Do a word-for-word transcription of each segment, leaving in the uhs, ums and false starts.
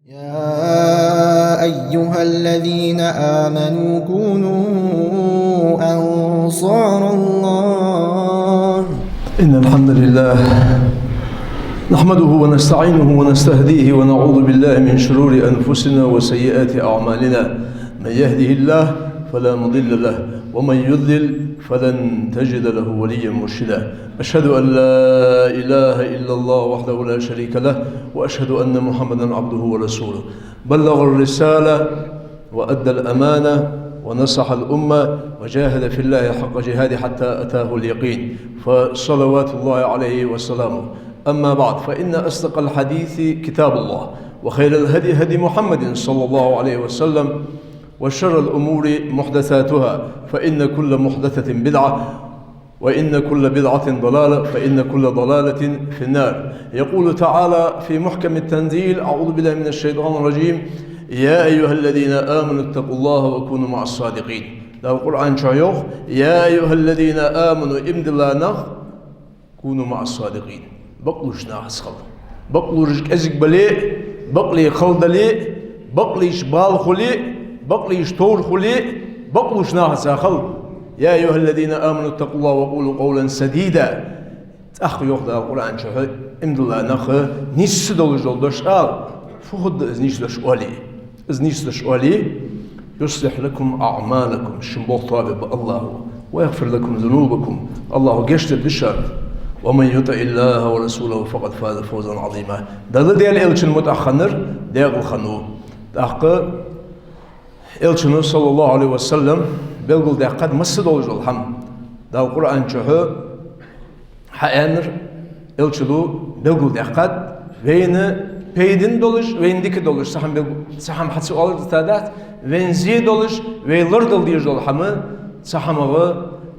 يا أيها الذين آمنوا كونوا أنصار الله. إن الحمد لله نحمده ونستعينه ونستهديه ونعوذ بالله من شرور أنفسنا وسيئات أعمالنا. من يهده الله فلا مضل له ومن يضلل فلن تجد له وليا مرشدا. أشهد أن لا إله إلا الله وحده لا شريك له وأشهد أن محمدا عبده ورسوله. بلغ الرسالة وأدى الأمانة ونصح الأمة وجاهد في الله حق جهاده حتى أتاه اليقين، فصلوات الله عليه وسلامه. أما بعد، فإن أصدق الحديث كتاب الله، وخير الهدي هدي محمد صلى الله عليه وسلم، وشر الأمور محدثاتها، فإن كل محدثة بدعة، وإن كل بدعة ضلالة، فإن كل ضلالة في النار. يقول تعالى في محكم التنزيل: أعوذ بالله من الشيطان الرجيم: يا أيها الذين آمنوا اتقوا الله وكونوا مع الصادقين. Дала Къуръан чу йоах: يا أيها الذين آمنوا, иман дилла нах, كونوا مع الصادقين, бакълувш нахаца хила. Бакълувш кӀезига бале а, бакъле хала дале а, бакълувш бала хуле а, бакълувш товр хуле а, бакълувш нахаца хила. يا أيها الذين آمنوا اتقوا الله وقولوا قولا سديدا. ТӀаккха йоах Дала Къуръан чу: иман дилла нах, нийса долаш дола дош ала. Фу хургда из нийса дош оале? Из нийса дош оале: يصلح لكم أعمالكم, шун болх тоабергба АллахӀа, ويغفر لكم ذنوبكم, АллахӀа гешт дергда шоана, ومن يطع الله ورسوله فقد فاز فوزا عظيما. Дала, Даьла Элчан мутӀахьа хиннар декъала хиннав. ТӀаккха Элчано, صلى الله عليه وسلم, белгалдаьккхад масса долаш дола хӀама. Дала Къуръан чу хьааьннар Элчано белгалдаьккхад, вайна пайдана долаш, вайна дика долаш цхьа хӀама белг-, цхьа хӀама хьа ца оалаш дита дац, вайна зе долаш, вай лорадала дезаш дола хӀама, цхьа хӀамах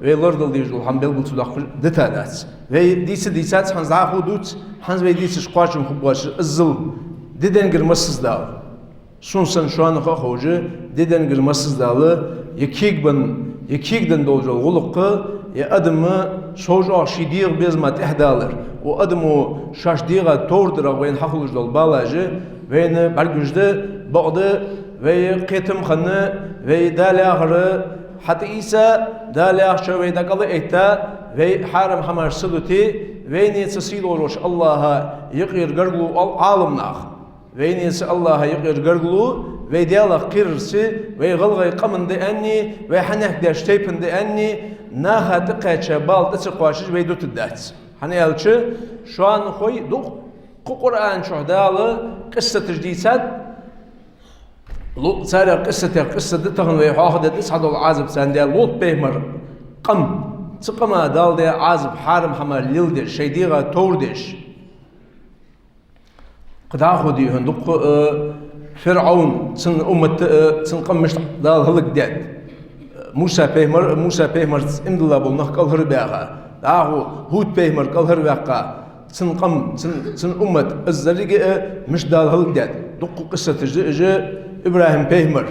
вай лорадала дезаш дола хӀама белгал ца доаккхаш дита дац. Вай дийца дийцад, хӀанз дӀахо дувц, хӀанз вай дийцача кхоачам хургвоацаш, иззал диденгара массаза Дала. Сона санна шоана а ховш, диденгара массаза Дала, е кегабенна, е кегаденна долаш дола гӀулакх, е адам совжа оаха ший дегӀа безама тӀехьадалар, укх адамо шоашта дегӀа товр дарах вайна хьахулаш дола балаш вайна бӀаргагуш да, бакъда вай кхетам хинна, вай Даьла яхар хьатӀаийца, Даьла яхачох вай дӀакӀал а этта, вай хьарам хӀамаш ца дите, вайнаца сий долаш волча АллахӀа юкъера гаргало оал Ӏаламнаха. Вайнаца АллахӀа юкъера гаргало, вай Даьлах кхерарца, вай гӀалгӀай къаман да аьнна, вай хьанехк деш тайпан да аьнна, наха тӀакхаьча бала тӀа ца кхоачаш вай дутаргдац. ХӀана аьлча, шоана хой дукха, кхы Къуръан чу Дала къиссаташ дийцад, Лу-, царех къиссатех къиссат да тахан вай хьоахадергда, цхьадола Ӏазап царна даьд, Лут-пайхамара къам. Цу къаман Дала даь Ӏазап, хьарам хӀама леладеш, шоай дегӀа товр деш. Кхы дӀахо дий хьона дукха, э, ФирӀавн, цун уммат, э, цун къам мишта Дала хӀалакдаьд. Муса-пайхамар, Муса-пайхамарца иман дилла бола нах кӀалхарбаьха. ДӀахо ХӀуд-пайхамар кӀалхарваьккха. Цун къам, цун, цун уммат, из деррига а мишта Дала хӀалакдаьд. Дукха къиссаташ да уж, ИбрахӀим-пайхамар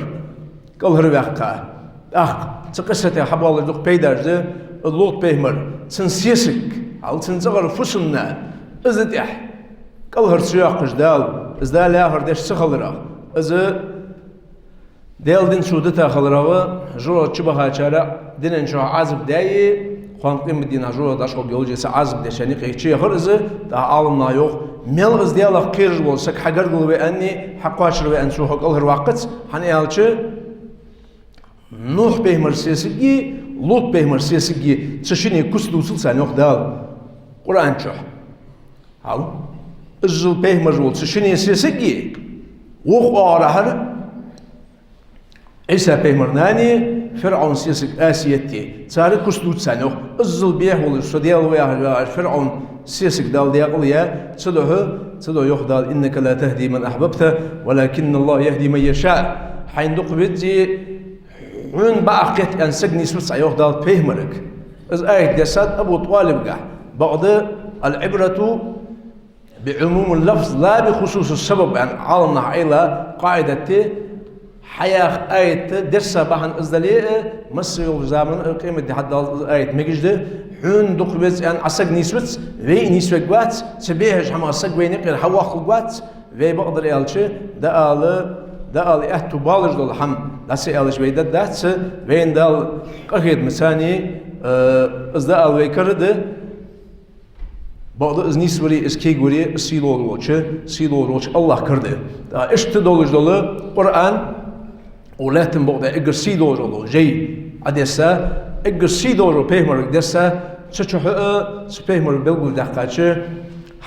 кӀалхарваьккха. ТӀаккха цу къиссатех хьабоалаш дукха пайдаш да, Лут-пайхамар, цун сесаг, хьал цун цӀагӀара фусам-нана, из тӀехьа кӀалхар ца йоаккхаш Дала, из Дала яхар деш ца хиларах, из Даьла дин цо дита хиларах, жожагӀате чубахачар динан чу Ӏазап даь, кхоана къематдийнахьа жожагӀате дӀачугӀоргйолча цу Ӏазап дечарна юкъе чуяхар из, тӀаккха Ӏаламнаха йоах, мел из Даьлах кхераш вола саг хьагаргаву аьнна, хьакхоачаргва аьнна цо хьо кӀалхарваккхац, хӀана аьлча, Нухь-пайхамара сесаги, Лут-пайхамара сесаги цу шинне куц дувцал царна, йоах Дала Къуръан чу. Хьал. Иззал пайхамараш вола цу шинне сесаги, вокх оагӀорахьара Ӏийса-пайхамара нанеи, ФирӀавна сесаг Асиятеи, цар куц дувц царна, йоах. Иззал бехк болаш, со Даьла ва яхаш, ФирӀавна сесаг Дала декъала яь, цудухьа, цудухьа йоах Дала: إنك لا تهدي من أحببت ولكن الله يهدي من يشاء. Хьайна дукха веза, хьона бакъахьа кхетта аьнна саг нийсвац Ӏа, йоах Дала пайхамарга. Из аят дессад Абу ТӀалибгахьа. Бакъда العبرة بعموم اللفظ لا بخصوص السبب аьнна Ӏаламнаха Ӏайла къаӀидат да, хьаяха аят дерса бахьан из дале а, масса йолча заман а, къематди хьадаллалца из аят мегаш да, хьона дукха веза аьнна Ӏа саг нийсвац, вай а нийсвергвац, цу бӀехача хӀамах саг вайна юкъера хьавоаккхаргвац, Вай бакъдар аьлча, дӀаала, дӀаала аьттув болаш дола хӀама, дӀа ца аьлча вай дергдац, вайна Дала къахетамца, э, из дӀаала вай кара да, бакъда из нийсвари, из кегавари, из сийле волча, сийле волча АллахӀа кара да. ТӀаккха иштта долаш дола Къуръан, Укх лаьттан бакъда эггара сий долаш дола жай Ӏодесса, эггара сий долаш дола пайхамарга десса, цу чухь а, цу пайхамара белгалдаьккхача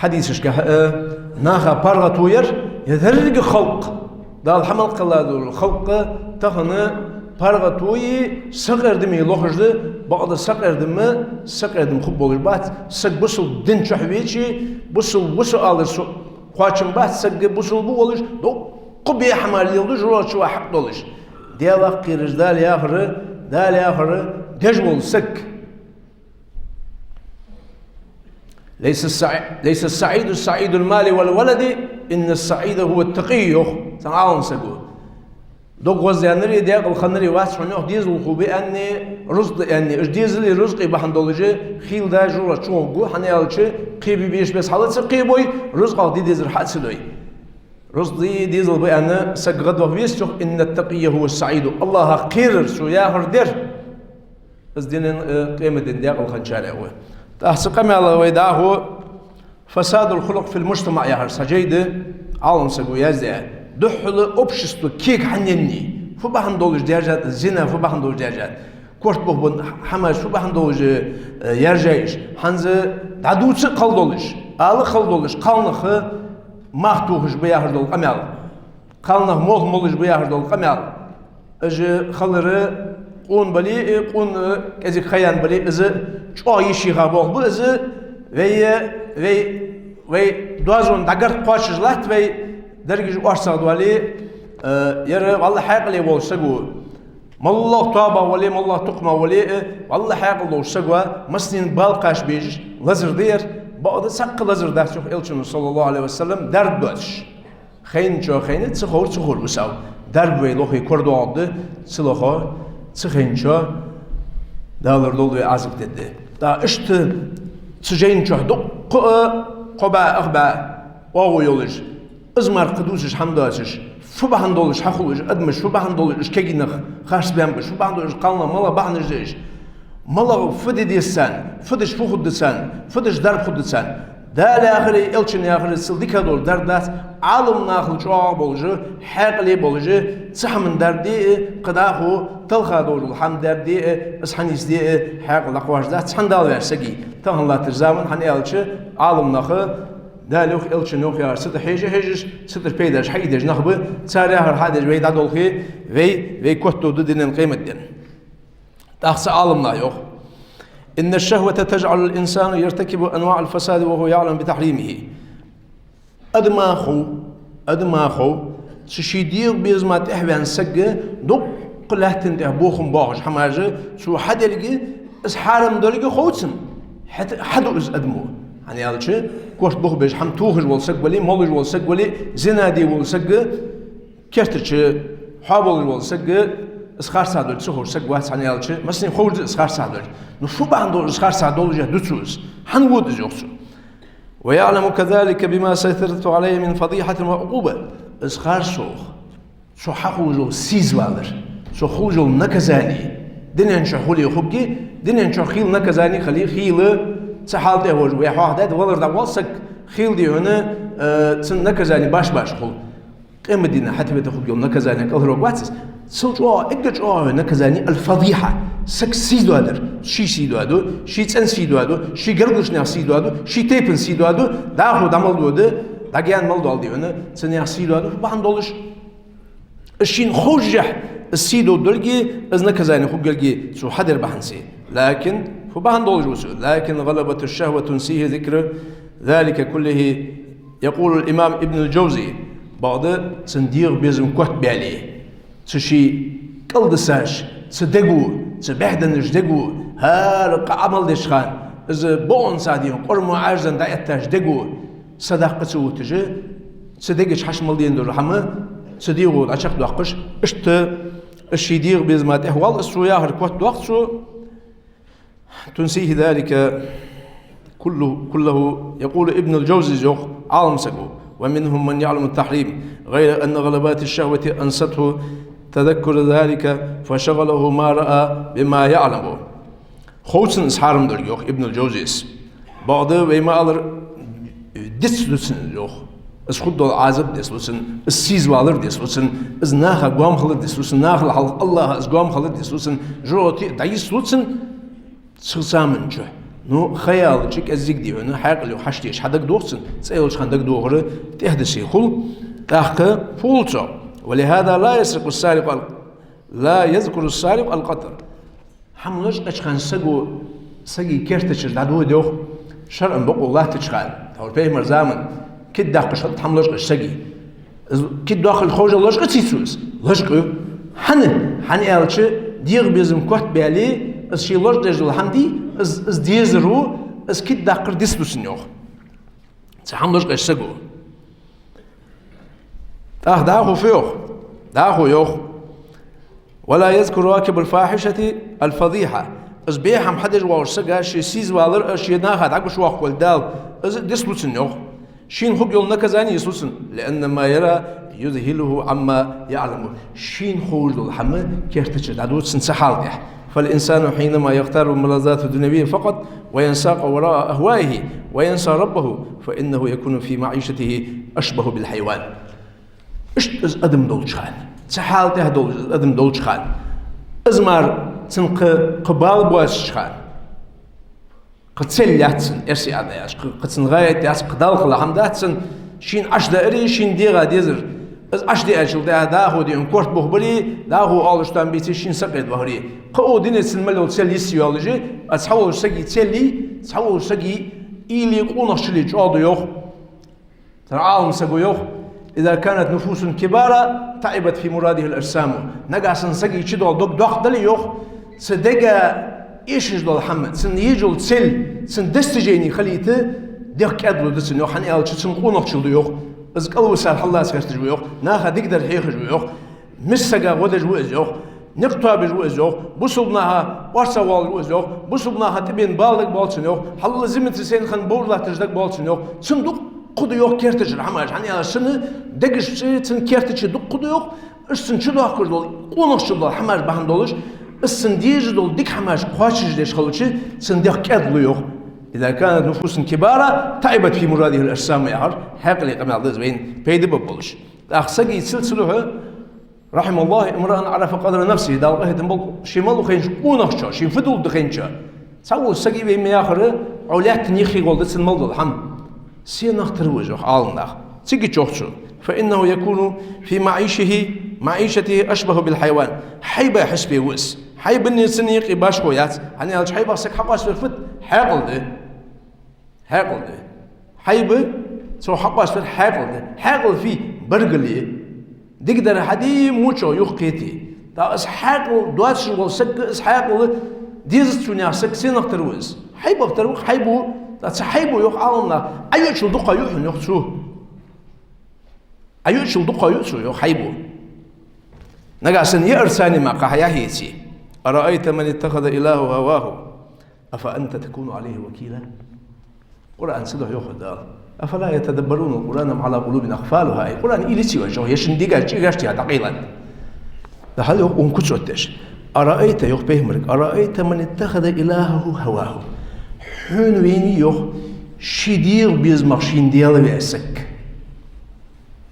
хьадисашка а, наха паргӀато яр, е деррига халкъ, Дала хьамалкхелла дола халкъ тахан паргӀатои сакъердами лохаш да, бакъда сакъердам, сакъердам хургболаш бац, саг бусалба дина чухь веча, бусалба ва со алар со кхоачам бац, саг бусалба волаш, дуккха бехк мара леладу жожагӀате чу ваха хьакъ долаш. Даьлах кхераш, Дала яхар, Дала яхар деш вола саг. ليس السع-، ليس السعيد سعيد المال والولد، إن السعيد هو التقي, йоах цхьан Ӏалам саго. Дог гӀоздаьннари, даькъала хиннари вац хьона, йоах, дезалхо ба аьнна, рузкъа да аьнна. Уж дезали рузкъеи бахьан долаш хийла да жожагӀате чу гӀоргва, хӀана аьлча кхебе безаш беса хьал а ца кхебой, рузкъах де дезар хьа а ца дой. Рузкъеи дезали ба аьнна, саг гӀадваха везац, йоах, إن التقي هو السعيد. АллахӀах кхерар, цо яхар дер, из дунен, э, къематдийнахьа даькъала хинначарех ва. ТӀаккха цу къамаьлах вай дӀахо, فساد الخلق في المجتمع яхар цхьа жай да Ӏалам саго яздаь. Духхьал общество кега хьаненни, фу бахьан долаш даьржад зина, фу бахьан долаш даьржад, корта бух бола хӀамаш фу бахьан долаш, э, яржаеш, хӀанз дӀадувца а кхал долаш, ала а кхал долаш, кхалнах мах тохаш ба яхаш дола къамаьл, кхалнах молха молаш ба яхаш дола къамаьл. Уж хилар къона бале а, къона кӀезига ха яьнна бале а, из чӀоагӀа йиш йиха болх ба из. Вай, вай, вай доазон дӀагарта кхоачаш латт вай, дерригаш орцагӀа доале, э, ер валлахӀи хьаькъале волаш саг ва. МоллагӀа тоабах вале, моллагӀа тукхамах вале а, валлахӀи хьаькъал долаш саг ва, массанена бала кхаьча безаш лазар да ер, бакъда цхьаккха лазар дац, йоах Элчано, صلى الله عليه وسلم, дарба доацаш. Хайначоа хайна, ца ховра ца ховра висав. Дарба вай лохе корадоагӀаргда, ца лохе, ца хайначоа Дала лорадолда вай, Ӏазап дергда. ТӀаккха иштта цу жайна чухь дуккха а кхо бӀаь, ах бӀаь оагӀув йолаш, из мара кхы дувцаш хӀама доацаш, фу бахьан долаш хьахул уж адамаш, фу бахьан долаш уж кегий нах харцбаьннаб уж, фу бахьан долаш уж кхалнах малагӀа бахьанаш да уж, малагӀа фу де деза царна, фу дича фу хургда царна, фу дича дарба хургда царна. Дала яхари, Элчано яхари цул дикагӀа дола дарба дац, Ӏаламнахал чӀоагӀа болаш, хьаькъале болаш, цу хӀаман дарба де а, кхы дӀахо талха долаш дола хӀама дарба де а, из хьанийсде а хьаькъал дӀакхоачаш дац цхьан Дала ваьча сага. Тахан латтача заман, хӀана аьлча, Ӏаламнаха, Дала йоах, Элчано йоах яхар ца тӀа хьежа хьежаш, цу тӀара пайда хьаийдеш нах ба, цар яхар хьадеш вай дӀадолхе, вай, вай котдода дунен къематден. ТӀаккха цу Ӏаламнаха йоах: إن الشهوة تجعل الإنسان يرتكب أنواع الفساد وهو يعلم بتحريمه. Адама хов, адама хов, цу ший дегӀа безама тӀехьа ваьнна саг дуккха лаьттан тӀа бохам боахаш хӀамаш, цо хьаделга, из хьарам долга хов цунна, хьа-, хьаду из адамо. ХӀана аьлча, корта бух беш хӀама тохаш вола саг вале, молаш вола саг вале, зина де вола саг, керта чу хьоаболаш вола саг, из харцахьа долга ца ховш саг вац, хӀана аьлча, массанена ховш да из харцахьа долга. Ну, фу бахьан долаш из харцахьа долаш ду цо из? ХӀана вода из, йоах цо? ويعلم كذلك بما سيترتب عليه من فضيحة وعقوبة. Из харцо, цох хьахулаш йола сийсазвалар, цох хулаш йола наказани, дунен чу хуле хургья, дунен чу хийла наказани хиле, хийла цу хьала тӀа вож вай хьоахадаьд, валар дӀавоал саг, хийла дий хьона, э, цун наказани баш-баш хул. Къематдийнахьа хьатӀавета хургйола наказани кӀалхарваргвац из. Цул чӀоагӀа, эггара чӀоагӀа наказани аль-фадихьа, саг сийсадар, ший сийсаду, ший цӀен сийсаду, ший гаргарча наьха сийсаду, ший тайпан сийсаду, дӀахо дӀа мел дода, дӀагаьна мел доал дий хьона, цу наьха сийсаду, фу бахьан долаш. Из шийна ховшшехь, из сийсаду долга, из наказани хургйолга цо хьадер бахьанца. Лакин, фу бахьан долаш ва цо? لكن غلبة الشهوة تنسيه ذكر ذلك كله. يقول الإمام ابن الجوزي: бакъда цун дегӀа безам котбаьле, цу ший кӀалдисача, цу дего, цу бӀехденнача дего, хӀара къа Ӏамал деча хана, из бокъонца дегӀа, кӀормо Ӏаьржа дӀаэттача дего, садаккха ца отташ, цу дега чу хьаша мел дена дола хӀама, цу дегӀо дӀачакхдоаккхаш, иштта из ший дегӀа безама тӀехвала, из цо яхар котдоаккх цо, تنسيه ذلك كله، كله. يقول ابن الجوزي, йоах Ӏалам саго: ومنهم من يعلم التحريم، غير أن غلبات الشهوة أنسته تذكر ذلك، فشغله ما رأى بما يعلم. Хов цунна из хьарам долга, йоах Ибн аль-Джавзес. Бакъда вай ма аллара, дицлу цунна, йоах. Из хургдола Ӏазап дицлу цунна, из сийза валар дицлу цунна, из наха гоама хилар дицлу цунна, нахал хьалха Аллахӏа из гоама хилар дицлу цунна, жугӀоти дӀайицлу цунна цу заман чу. Ну, хаял чу кӀеззига дийхьа, хьаькъал юха хьаштеш, хьадагадох цунна, цӀе йолча хана дагадохар тӀехдисе хул, тӀаккха фу хул цо. ولهذا لا يسرق السارق ال-، لا يذكر السارق القطر. ХӀама лочкъача хана саго, саги керта чура дӀадода, йоах, шарӀан бокъо латтача хана, тхьовра пайхамара заман, кид даккхаш хилда хӀама лочкъача саги. Из кид доаккхалга ховш а лочкъаций цо из? Лочкъаю. ХӀана? ХӀана аьлча, дегӀа безам котбаьле, из ше лочкъадеш дола хӀама дий, из, из дезар ва, из кид даккхар дицлу цунна, йоах. Цу хӀама лочкъача саго. ТӀаккха дӀахо фу йоах? ДӀахо йоах: ولا يذكر راكب الفاحشة الفضيحة. Из бӀеха хӀама хьадеш воагӀаш сага ше сийза валар а, ше наха дӀагучавоаккхалга дала, из дицлу цунна, йоах. Шийна хургйола наказани йицлу цунна. لأن ما يرى يذهله عما يعلم. Шийна ховш дола хӀама керта чура дӀадода цунна цу хьала тӀа. فالإنسان حينما يغتر بملذات الدنيا فقط وينساق وراء أهوائه وينسى ربه فإنه يكون في معيشته أشبه بالحيوان. Иштта из адам долча хана, цу хьала тӀа долаш из адам долча хана, из мара цун кхы, кхы бала боацача хана, кхы цель яц цун, эрсий Ӏаьдала аьлча, кхы, кхы цун гӀаят яц, кхы Далла хала хӀама дац цун, шийна Ӏаш даарий, шийна дегӀа дезар, из Ӏаш диачул тӀехьагӀа дӀахо дийхьа корта бухабарий, дӀахо оалаш там беций, шийна сакъердавахарий. Кхы а дунен цун мел йола цель йисте йоаллаш, а цхьаволча саги цели, цхьаволча саги уйли къонахчали чӀоагӀа да, йоах. Цар Ӏалам саго йоах: إذا كانت نفوس كبارا تعبت في مرادها الأجسام. Нагахьа санна сага чудола дог доккха дале, йоах, цу дега эшаш дола хӀама, цун еш йола цель, цун достижени хилийта дегӀ кӀаьдлу да цун, йоах, хӀана аьлча цун къонахчал да, йоах. Из кӀалвисар хьаллаца гӀерташ ва, йоах, наха дикадар хьехаш ва, йоах. Миска сага гӀо деш ва из, йоах, никъ тоабеш ва из, йоах, бусалба наха орцагӀвоалаш ва из, йоах, бусалба наха тӀабена бала дагабоал цунна, йоах, хьалла зимаца сайна хинна бовза латташ дагабоал цунна, йоах. Цун дуккха да, йоах, керта чура хӀамаш, хӀана аьлча цун дегашца, цун керта чу дуккха да, йоах, уж цун чудоаккхаш дола, къонахчал дола хӀамаш бахьан долаш, из цун дезаш дола дика хӀамаш кхоачашдеш хилча, цун дегӀ кӀаьдлу, йоах. إذا كانت نفوس كبارا تعبت في مرادها الأجسام, яхар, хьаькъале къамаьл да из вайна пайда бергболаш. ТӀаккха сага цул цу духьа: رحم الله امرأ عرف قدر نفسه, Дала къахетам болба ший мел хиннача къонахчо, шийна фу долга хинначо. Цхьаволча сага вай ма яхара, Ӏо лаьттан юххе гӀолла да цун мел дола хӀама. Сенах тара ва из, йоах Ӏалам наха. Цига чу йоах цо: فإنه يكون في معيشه، معيشته أشبه بالحيوان. Хьайба хьисапе ва из. Хьайбанеи цуннеи юкъе башхо яц, хӀана аьлча хьайбах саг хьакъоаставар фуд? Хьаькъал да. Хьаькъал да. Хьайба цо хьакъоаставар хьаькъал да. Хьаькъал фуй? Баргал я. Дикадар хьаде, во чӀоагӀа юхакхете. ТӀаккха из хьаькъал доацаш вола саг, из хьаькъал дезац цунах, саг сенах тара ва из? Хьайбах тара ва-кх, хьайба ва. ТӀаккха цу хьайбо, йоах Ӏалам наха, Ӏа юачул дукха ю хьона, йоах цо. Ӏа юачул дукха ю цо, йоах, хьайбо. Нагахьа санна яар царна ма кхахьа яхьийци: أرأيت من اتخذ إلهه هواه أفأنت تكون عليه وكيلا. Къуръан чу йоах Дала: أفلا يتدبرون القرآن أم على قلوب أقفالها. Ай, Къуръан уйла ца йоаккхаш, е шун дегаш чӀегаш тӀа дӀакъайлад. Да хьал йоах, укх куц оттаеш. أرأيت, йоах пайхамарга, أرأيت من اتخذ إلهه هواه. Хьона вайна, йоах, ший дегӀа безамах шийна Даьла ваь саг.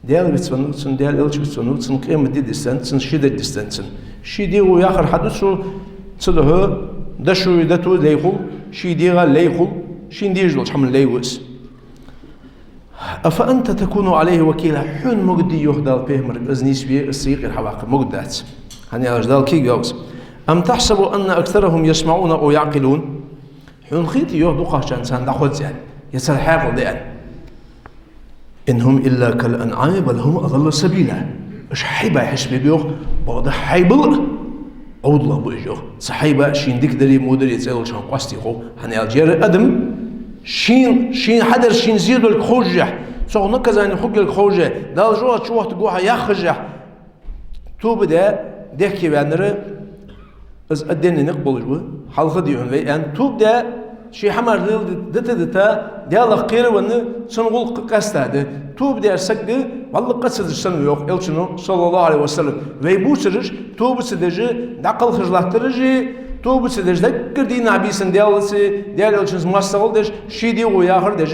Даьла вицвеннав цунна, Даьла элча вицвеннав цунна, къематди дистеннад цунна, ши дар дистеннад цунна. Ший дегӀо яхар хьаду цо, цудухьа дошуи датои лай хул, ший дегӀа лай хул, шийна дезаш долча хӀаман лай ва из. أفأنت تكون عليه وكيلا. Хьона могаргдий, йоах Дала пайхамарга, из нийсве, из цу юкъера хьаваккха? Могаргдац. ХӀана аьлча Дала кхы а йоах из: أم تحسب أن أكثرهم يسمعون أو يعقلون. Хьона хетий, йоах, дукхагӀчарна царна дӀахоз аьнна, е цар хьаькъал да аьнна? إن هم إلا كالأنعام بل هم أضل سبيلا. Уж хьайба хьисапе ба, йоах, бакъда хьайбал а Ӏовдалах ба уж, йоах. Цу хьайба шийна дикадари, водари, цӀе йолча хана къоастаде хов, хӀана аьлча ер адам шийна, шийна хьадар шийна зе долга ховшшехь, цох наказани хургйолга ховшшехь, Дала жожагӀате чувахийтаргва хьо яхашшехь, тоба даь, дехке ваьннар, из а денна никъ болаш ва, хьалха дийхьа вай аьнна, тоба даь, Ший хӀамаш леладита-дита, Даьлах кхеравенна, цун гӀулакх къаьстта да. Тоба деш саг валлахӀи къа ца деш санна ва, йоах Элчано, саллаллахӀу Ӏалайхи ва саллам. Вай бувцараш, тоба ца деш, дӀакхалхаш латтараш, тоба ца деш, даггара дийнахьа-бийсанна Даьлаца, Даьла Элчанца моастагӀал деш, ший дегӀо яхар деш,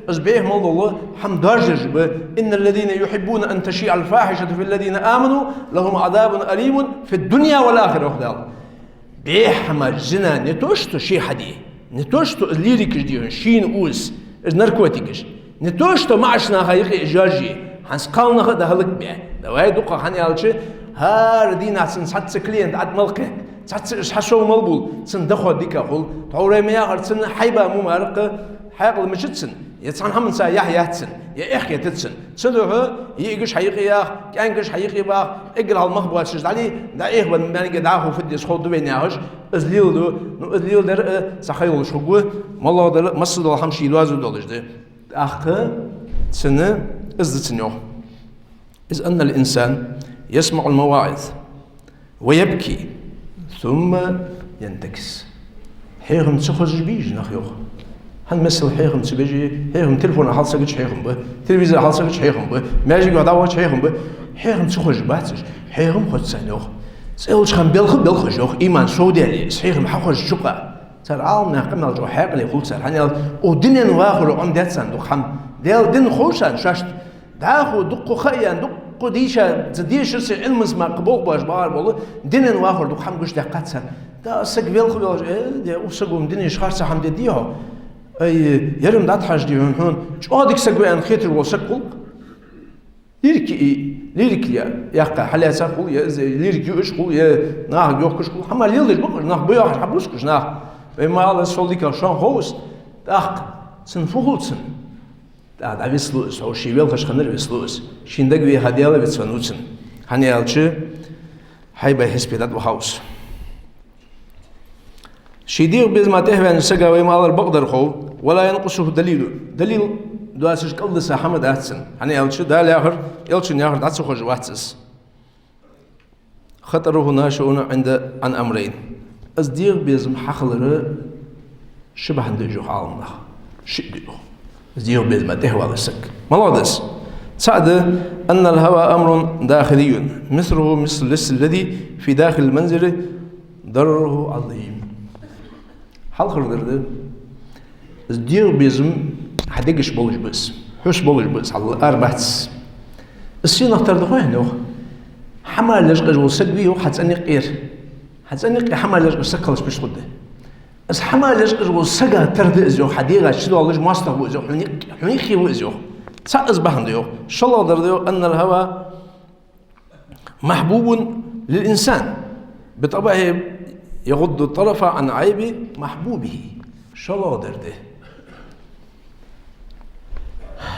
из бӀеха мел дола хӀама доаржадеш ба. إن الذين يحبون أن تشيع الفاحشة في الذين آمنوا لهم عذاب أليم في الدنيا والآخرة, йоах Дала. БӀеха хӀамаш, зина, не то что ший хьаде, не то что лирикаш де хьона, шийна уза, из наркотикаш, не то что маӀача наха юкъе из йоаржае, хӀанз кхалнаха а да хӀалакбаь. Давай дукха, хӀана аьлча, хӀара дийнахьа цунна цхьацца клиент Ӏад мел кхехк, цхьацца из хьасов мел бул, цун доход дика хул. Тхьовра ма яхар, цунна хьайба мо мара кхы хьаькъал мичад цун, е цхьан хӀаманца яхь яц цун, е эхь хетац цун. Цудухьа йиӀигаш хьаюкъе яха, кӀаьнкаш хьаюкъе баха, эггара хьалха мах боацаш дӀале, дӀаэха бенна маьнге дӀахо фу де деза ховргда вайна яхаш, из леладу. Ну, из леладар а цхьа ха йолаш хургва, моллагӀа дар а, массадола хӀама ший доазув долаш да. ТӀаккха цунна из да цунна, йоах: إذ أن الإنسان يسمع المواعظ ويبكي ثم ينتكس. Хьехам ца хозаш бий уж нах, йоах. ХӀанз, масала, хьехам ца беш, хьехам, телефона хьалсагач хьехам ба, телевизора хьалсагач хьехам ба, маьждиге дӀавахача хьехам ба. Хьехам ца хозаш бац уж. Хьехам хоз царна, йоах. ЦӀе йолча хана белха а белх уж, йоах, иман совдаьле, из хьехам хьахозача хана. Цар Ӏаламнаха къамаьл чӀоагӀа хьаькъале хул цар. ХӀана аьлча, укх дунен вахаро Ӏомадаьд царна дукха хӀама. Даьла дин ховш царна шоашта. ДӀахо дуккха ха а яьнна, дуккха дийша, цу дешаца, Ӏилмаца мара кхы болх боацаш бахар бола, дунен вахар дукха хӀама гучадаьккхад царна. Да, саг велха велаш, э, де, укх саго-м дунен чу харца хӀама де дий хьона? Ай, ер-м дӀатӀахьажа дий хьона, хьона чӀоагӀа дика саг ва аьнна хеташ вола саг хул-кх. Лирика и, лирика я, яьккха хьалаьца хул, е из лирика юаш хул, е нахага йохкаш хул, хӀама леладеш ба-кх уж нах, ба яхаш хьабувц-кх уж нах. Вай ма аллара, сол дикагӀа шоана хов из, тӀаккха цунна фу хул цунна? ТӀаккха дӀавицлу из, хьо ший велхаш хиннар вицлу из. Шийна дагавеха Даьла вицвеннав цунна. ХӀана аьлча, хьайбай хьисапе дӀатӀавахав из. Ший дегӀа безама тӀехваьннача сага, вай ма аллара, бакъдар хов, ولا ينقصه دليل. Далил доацаш кӀалдиса хӀама дац цун. ХӀана аьлча, Дала яхар, Элчано яхар дӀа ца хозаш вац из. خطره ناشئ عند، عن أمرين. Из дегӀа безам хьахилара ши бахьан да, йоах Ӏаламнаха. Шиъ да, йоах. Из дегӀа безама тӀехвалар саг. МалагӀа да из? ЦаӀ да: أن الهوى أمر داخلي مثله مثل اللص الذي في داخل المنزل ضرره عظيم. Хьалхардар да: из дегӀа безам хьа дега чу болаш ба из, хьоца болаш ба из, хьал ара бац из. Из сенах тара да хой хьона, йоах? Хьа мара лечкъаш вола саг вий, йоах, хьа цӀен юкъера. Хьа цӀен юкъе хьа мара лечкъаш саг хилча мишта хургда? Из хьа мара лечкъаш вола сагах тара да из, йоах, хьа дегӀа чу доаллаш моастагӀа ва из, йоах, хьона юкъ-, хьона юххе ва из, йоах. ЦаӀ из бахьан да, йоах. ШоллагӀдар да, йоах: أن الهوى محبوب للإنسان بطبعه يغض الطرف عن عيب محبوبه. ШоллагӀдар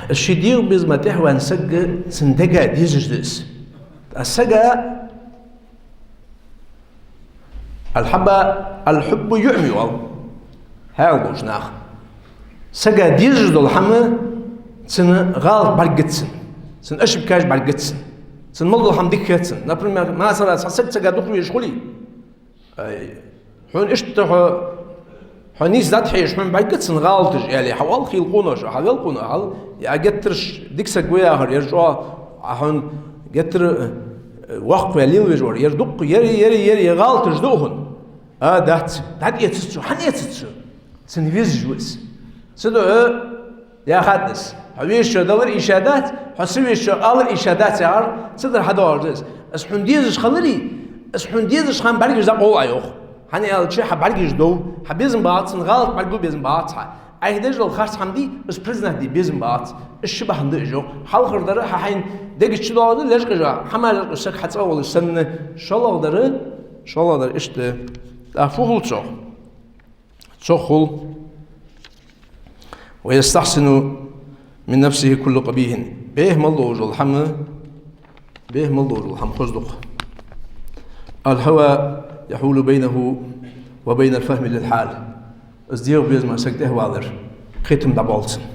да: ший дегӀа безама тӀехваьнна саг, цун дега дезаш да из. ТӀаккха сага الحب، الحب يعمي, оал хьаькъал болча наха. Сага дезаш дола хӀама цун гӀалат бӀаргагуц цунна, цун ошибкаш бӀаргагуц цунна, цунна мел дола хӀама дика хет цунна. Например, масала, цхьа саг цхьаннега дукха везаш хуле, ай, хьона иштта хьо, хьо нийса дӀатӀахьежаш, хьона бӀаргагуц цун гӀалаташ, аьле, хьаоал хийла къонахчо, хьавел къонах, хьал, е геттара дика саг ва яхар, ер чӀоагӀа, а хьона геттара, э, воккха ваь лелавеш вар, ер дукха, ер, ер, ер, ер гӀалаташ да хьона. А, дац, дӀатӀаэцац цо, хӀана эцац цо? Цунна везаш ва из. Цудухьа яхад из: хьо везачоа далар ийша дац, хьо ца везачоа алар ийша дац, яхар, цудухьа хьадоагӀаш да из. Из хьона дезаш хиларе, из хьона дезаш хинна бӀаргаш дӀакъовл Ӏа, йоах. ХӀана аьлча, хьа бӀаргаш дов, хьа безам багӀац, цун гӀалат бӀаргагу, безам багӀац хьа. Айхьа деш дола харц хӀама дий, из признать де безам багӀац. Из ши бахьан да из, йоах. Хьалхардар, хьа хьайна дега чу доагӀаш да лечкъаш, хьа мара лечкъаш саг хьа цӀагӀа волаш санна. ШоллагӀдар, шоллагӀдар иштта да. ТӀаккха фу хул цох? Цох хул: ويستحسن من نفسه كل قبيح. БӀеха мел долаш дола хӀама, бӀеха мел долаш дола хӀама хоза да-кх. الهوى يحول بينه وبين الفهم للحال. Из дегӀа безама саг тӀехвалар кхетам дӀабоал цунна.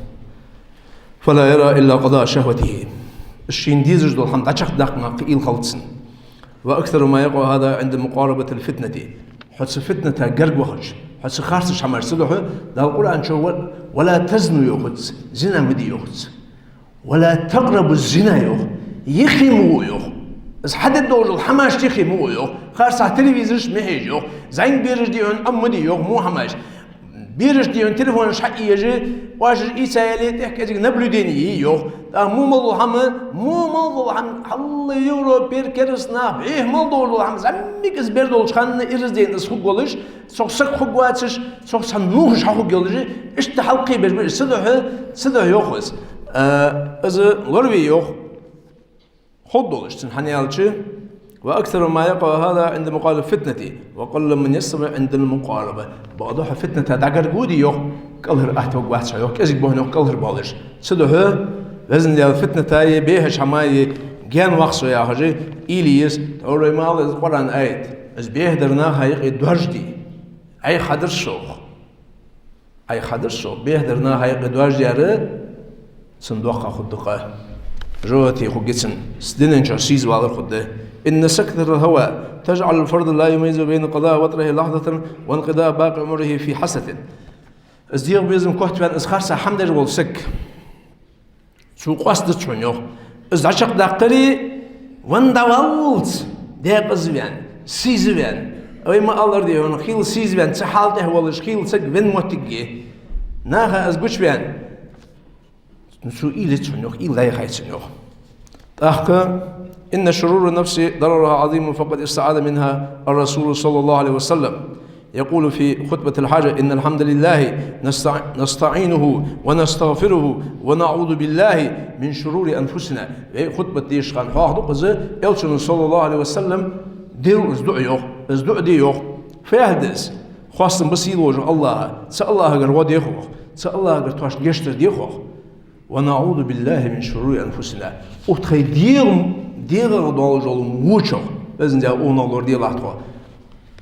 فلا يرى إلا قضاء شهوته. Из шийна дезаш дола хӀама дӀачакхдаккха мара кхы уйла хилац цунна. وأكثر ما يقع هذا عند مقاربة الفتنة. Хьо цу фитната гарга вахача, Хьо цу харцача хӀамаш ца дохьа, Дала Къуръан чу: «ولا تزنوا», йоах цо, зина ма де, йоах цо. «ولا تقربوا الزنا», йоах, юхе ма гӀо, йоах. Из хьадеш дола хӀамашта юхе ма гӀо, йоах. Харцахьа телевизораш ма хьежа, йоах. ЗӀамига бераш дийхьа Ӏомаде, йоах, во хӀамаш. Бераш дийхьа телефонаш хьаийца, оаш ийца яле, тӀехьа кӀезига наблюдени е, йоах. ТӀаккха во мел дола хӀама, во мел дола хӀама, хьалла Европера кераста наха бӀеха мел дола хӀама, зӀамига из бер долча хана ираз дена из хургволаш, цох саг хургвоацаш, цох цхьа нувхаш хьахургйолаш, иштта хьалкхебеш ба, ца дохьа, ца дохьа, йоах из. Э, из лораве, йоах. Ховргдолаш цунна, хӀана аьлча: «وأكثر ما يقع هذا عند مقاربة الفتنة، وقل من يستمع عند المقاربة». Бакъда хьо фитната дӀагарга воде, йоах, кӀалхара атта варгвац хьо, йоах, кӀезига ба хьона, йоах, кӀалхара боалаш. Ца дохьа, Везан Даьла, фитната е бӀехача хӀаман е гаьна вах со яхаш, уйла е еза. Тхьовра вай ма аллара из Къуръан аят. Из бӀеха дар наха юкъе доаржаде. Ӏайха хьадар сох. Ӏайха хьадар сох, бӀеха дар наха юкъе доаржадаьр, цун доккха хургда къа. ЖожагӀате хургья цун, с-, дунен чу сийза валар хургда. «إن سكنة الهوى تجعل الفرد لا يميز بين قضاء وطره لحظة وانقضاء باقي عمره في حسرة». Из дегӀа безам котваьнна, из харцахьа хӀама деш вола саг. Цо къоастадац хьона, йоах. Из дӀачакхдаккхаре, венна дӀаваллалца, декъаза ваьнна, сийза ваьнна. Вай ма аллара, дий хьона, хийла сийза ваьнна, цу хьала тӀа волаш, хийла саг венна моттиг я. Наха из гучаваьнна. Цо уйла ец хьона, йоах, уйла дӀаяхай цунна, йоах. ТӀаккха: «إن شرور النفس ضررها عظيم، فقد استعاذ منها الرسول صلى الله عليه وسلم». يقول في خطبة الحاجة: «إن الحمد لله نستع-، نستعينه ونستغفره ونعوذ بالله من شرور أنفسنا». Вай хутбат дешача хана хьоахаду-кх из, Элчано, صلى الله عليه وسلم, дир из дуӀа, йоах, из дуӀа де, йоах. Фу яхар да из? Хоастам ба сийдолча АллахӀа, цу АллахӀагара гӀо де хьох, цу АллахӀагара тхоашта гешт дар де хьох. «ونعوذ بالله من شرور أنفسنا». Укх тхай дегӀа, дегӀах долаш дола во чура, Везан Даьла, укхунах лораделахь тхо.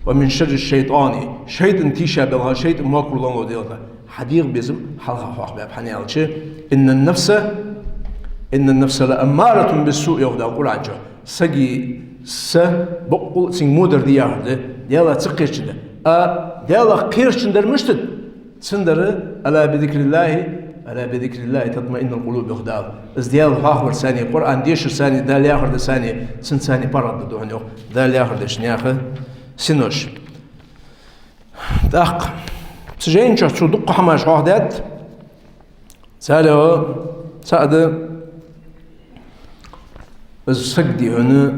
«ومن شر الشيطان», шайтӀан тийшабелхьа, шайтӀан мокарлонах лораделахь. Хьа дегӀа безам хьалха хьоахабаьб, хӀана аьлча: «إن النفس، إن النفس لأمارة بالسوء», йоах Дала Къуръан чу. Сага са боккъал а цунга во дар да яхар да, Даьлах ца кхерча да. А Даьлах кхерча дар мишта да? Цудухьа: «ألا بذكر الله، ألا بذكر الله تطمئن القلوب», йоах Дала. Из Даьла хьоахаварца, Къуръан дешарца, Дала яхар дарца, цунца паргӀата да хьона, йоах, Дала яхар деш наьха синош. ТӀаккха цу жайна чу цо дукха хӀамаш хьоахадаьд. Царех цаӀ да из саг, дий хьона,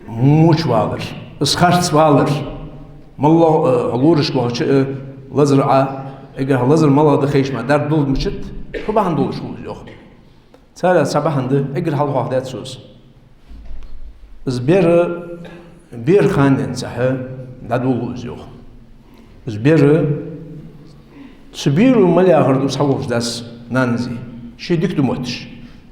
моча валар, из харц валар. МоллагӀа, э, лорашка вахача, э, лазар Ӏа, эггара лазар малагӀа да хайша ма дар дулмачат, фу бахьан долаш хул из, йоах. Царех цхьа бахьан да, эггара хьалха хьоахадаьд цо из. Из бер, бер ханнахьа цхьа дӀадолалу из, йоах. Из бер, цу беро мел яхар да цхьаволча дас, нанази. Ше дика да мотташ.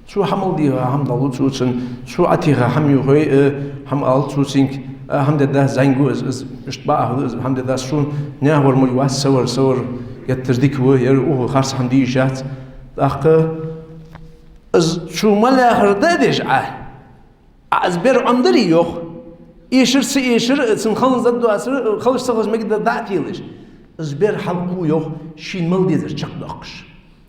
Цо хӀама мел дийха хӀама далу цо цунна, цо Ӏотеха хӀама юхай, э, хӀама алу цо цунга, э, хӀама де дац, зӀамига ва из, из иштта бакъахьа ва из, хӀама де дац, цо наьха вар ма вац, са вар, са вар геттара дика ва, ер укхо харц хӀама де йиш яц. ТӀаккха из цо мел яхар да а деш Ӏа, Ӏа из бер Ӏомадаре, йоах, эшар, ца эшар, цун хала ца доацар, хала ца хилар мегаргда дӀа а телаш, из бер хьалкхуву, йоах, шийна мел дезар чакхдоаккхаш.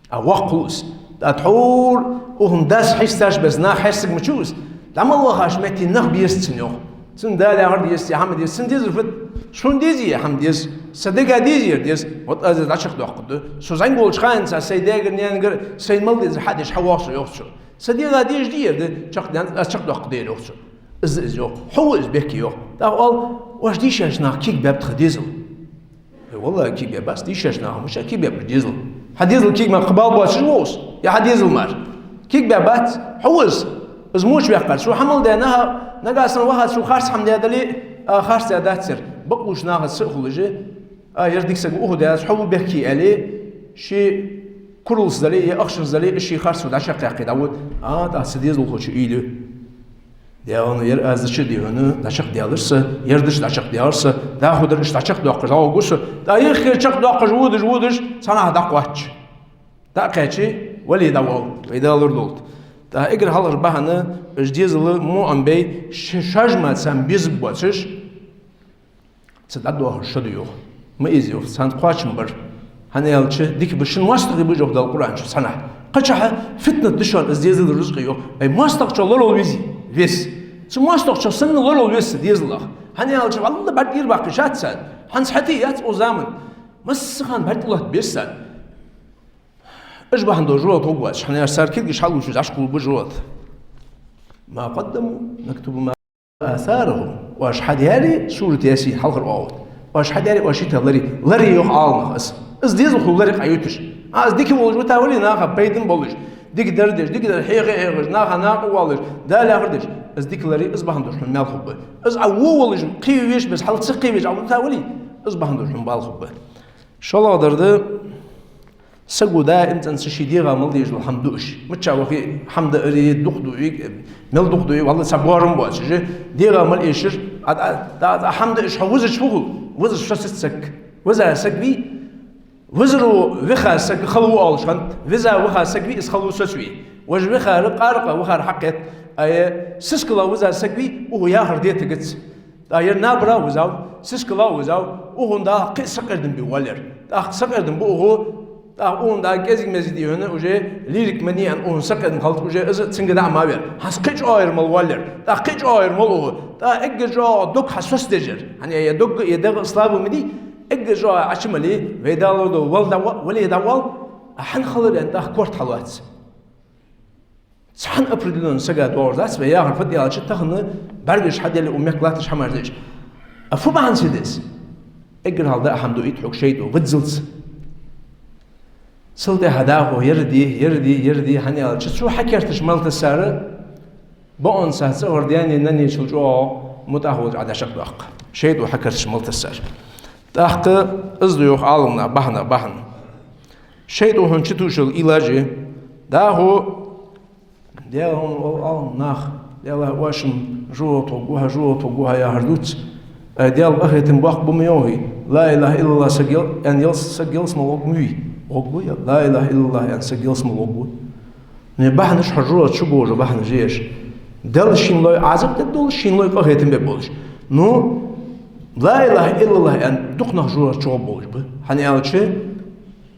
А воккха хул из. ТӀаккха тхьовра укхун дас хьесташ беса, нах хьестаргма ца вус, дӀа мел вахача метте нах беза цунна, йоах. Цунна Дала яхар деза, е хӀама деза, цунна дезар фуд? Сона дезий е хӀама деза? Са дега дезий ер деза? Вот аз дӀачакхдоаккхаргда. Со зӀамига волча хана сай даьгара, наьнагара сайна мел дезар хьадеш хьавоагӀа со, йоах цо. Са дегӀа дезаш дий ер да, чакхдаьнна, аз чакхдоаккхаргда ер, йоах цо. Из да из, йоах. Хьо ва из бехке, йоах. ТӀаккха оал: «Оаш дийшача наха кегабаьб тха дезал». Э, валлахӀи, кегабаьбац, дийшача наха мича кегабаьб уж дезал? Хьа дезал кег мара кхы бала боацаш ва из? Е хьа дезал мара? Кегабаьбац. Хьо ва из. Из моча ваьккхар. Цо хӀама мел даь, наха, нагахьа санна ваха, цо харц хӀама даь дале, а, харц даь дац ер. Бакълувча нахаца а хулаш, а, ер дика саг укхо даьлча, хьо ва бехке аьле, ше куралца дале, е ахчанца дале, из ший харцо дӀачакхъяккхе дӀавода. А, тӀаккха цу дезалхочо уйла ю. Даьла, ер аз дича, дий хьона, дӀачакхдаьлар са, ер дича дӀачакхдаьлар са, дӀахо дар иштта дӀачакхдоаккхаш дӀагӀоргва со. ТӀаккха юххе чакхдоаккхаш водаш, водаш, цхьанахьа дӀакхоач. ДӀакхаьче, вале дӀавоал, вай Дала лорадолда. ТӀаккха эггара хьалхара бахьан, уж дезал во Ӏомабе, ш-, шоаш мара царна безам боацаш, цу дӀадоахаш шо да, йоах. ма ийза, йоах, царна кхоачам бар. ХӀана аьлча, дика ба шун моастагӀий, йоах Дала Къуръан чу цхьаннахьа. Кхычахьа фитнат да шоана из дезала, рузкъа, йоах. Ай, моастагӀчох лоравала веза, веза. Цу моастагӀчох санна лоравала веза дезалах. ХӀана аьлча, валлахӀи, бӀарг тӀера баккха йиш яц царна. ХӀанз хьатӀаэц укх заман. Массахана бӀарг тӀалатта беза царна. Уж бахьан долаш жожагӀате гӀоргвац, хӀана аьлча цар кулгаш хьалъувцаш, Ӏаш кхувргба жожагӀате. ما قدموا نكتب ما آثارهم. Оаш хьадаьр, сурат Ясин хьалхара оагӀув. Оаш хьадаьр, оаш йита лараш, лараш, йоах Ӏаламнаха, из. Из дезалхо лараш къахьийгаш. А, из дика волаш вита вале, наха пайда болаш, дикадар деш, дикадар хьеха хьехаш, наха накъавоалаш, Дала яхар деш. Из дика лараш, из бахьан долаш хьона маьл хургба. Из Ӏа во волаш, кхы веший бесса хьал ца кхевеш Ӏа вита вале, из бахьан долаш хьона бала хургба. ШоллагӀдар да, саго даим цӀенца ший дегӀа мел дезаш дола хӀама дуаш. Мичча вахе а хӀама даар, дукха дуар, мел дукха дуар, валлахӀи, цхьа боарам боацаш, дегӀа мел эшар, а, а, а, а хӀама дааш хьо визача фу хул? Визача соцац саг. Виза саг вий, визаро виха саг хала ва оалаш хиннад, виза виха саг вий, из хала ва, соцаве. Важа вихар, къаракъа вихар хьакхет, ай, сискала виза саг вий, укхо яхар де тегац. ТӀаккха ер набара визав, сискала визав, укхунна дӀа кхы а сакъердам бе воаллар. ТӀаккха сакъердам бу укхо, тӀаккха укхунна дӀа кӀезига-мезига дий хьона, уже лирика ма дий аьнна, укхунна сакъердам хилча, уже из цунга дӀа ма вер. ХӀанз кхы а чӀоагӀа ер мел воаллар. ТӀаккха кхы а чӀоагӀа ер мел укхо. ТӀаккха эггара чӀоагӀа дог хьасоцадеш яр. ХӀана аьлча ер дог а, ер дегӀ а слабый ма дий, эггара чӀоагӀа Ӏочу мале, вай Дала лорадолда, вала дӀа-, вале дӀавала, а хьан хилар аьнна тӀаккха корта хьалоац. Цхьан определённый сага доагӀаш дац вай яхар, фуд аьлча, тахан бӀаргаш хьаделе, укх мехка латташ хӀамаш деш. А фу бахьан ца деза? Эггара хьалха даа хӀама дуайт хьога шайтӀо, виззалца. Цул тӀехьа дӀахо ер де, ер де, ер де, хӀана аьлча, цо хьакерташ мел тассар, бокъонца цӀагӀара даьнеи наннеи чул чӀоагӀа мутӀахьа волча Ӏа дӀачакхдоаккх. ШайтӀо хьакерташ мел тассар. ТӀаккха из да, йоах Ӏаламнаха, бахьан, бахьан. ШайтӀо хьона чутувсаш йола илаж я, дӀахо Даьла, хьона, о, Ӏаламнах, Даьла, оаш-м жожагӀате гӀоргва хьо, жожагӀате гӀоргва хьо яхар дувц. Ай, Даьла къахетам боаккхаргба ма йоахий. Ла илахӀа иллаллахӀ саг ял-, аьнна ялсмала, саг ялсмала гӀоргвий? ГӀоргва, ла илахӀа иллаллахӀ аьнна саг ялсмала гӀоргва. Ну, бахьанаш хьо жожагӀате чугӀоржа, бахьанаш я ераш. Даьла шийна лой Ӏазап дергдолаш, шийна лой къахетам бергболаш. Ну, ла илахӀа иллаллахӀ аьнна дукха нах жожагӀате чугӀоргболаш ба. ХӀана аьлча,